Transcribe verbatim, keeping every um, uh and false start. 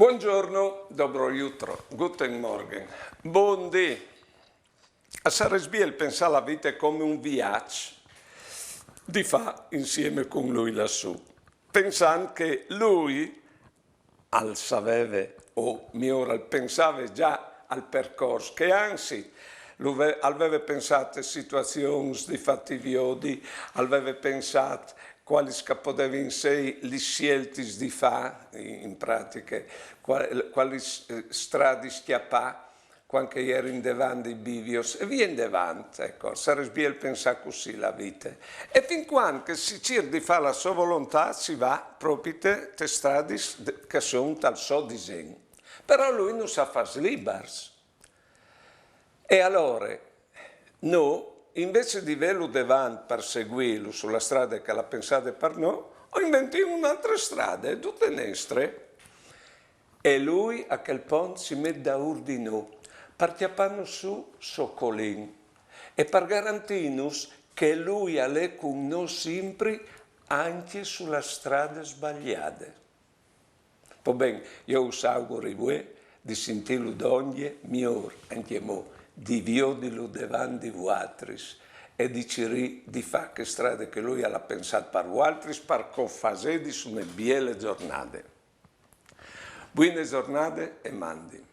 Buongiorno, dobro jutro, guten Morgen, bundì. A sarès biel pensà la vite come un viaç di fà insieme cun lui lassù, pensant che lui al saveve, o miôr, al pensave già al percors, che anzi lu ve-, al veve pensât situazions di fâti viodi, al veve pensât cualis che a podevin sei lis sieltis di fâ, in, in pratiche, cual-, cualis, eh, stradis cjapâ cuant che a jerin indevant dai bivios, e vie indevant, eco, al sarès biel pensâ cussì la vite. E fin cuant che si cîr di fâ la sô volontât, si va propite tes stradis de-, che a son tal so disen. Però lui nus à fats libars. E alore, nô, invezit di vêlu devant par seguîlu su la strade che al à pensade par nô, o inventìn une altre strade, dute nestre. E lui a chel pont si met daûr di nô, par cjapânus sù so colin e par garantînus che lui al è cun nô simpri ancje su la strade sbaliade. Po ben, jo us auguri vuê di sintîlu dongje, miôr, ancjemò, di viodilu devant di vualtris e di cirî di fâ chê strade che lui al à pensade par vualtris, par cofasêdis une biele zornade. Buine zornade e mandi.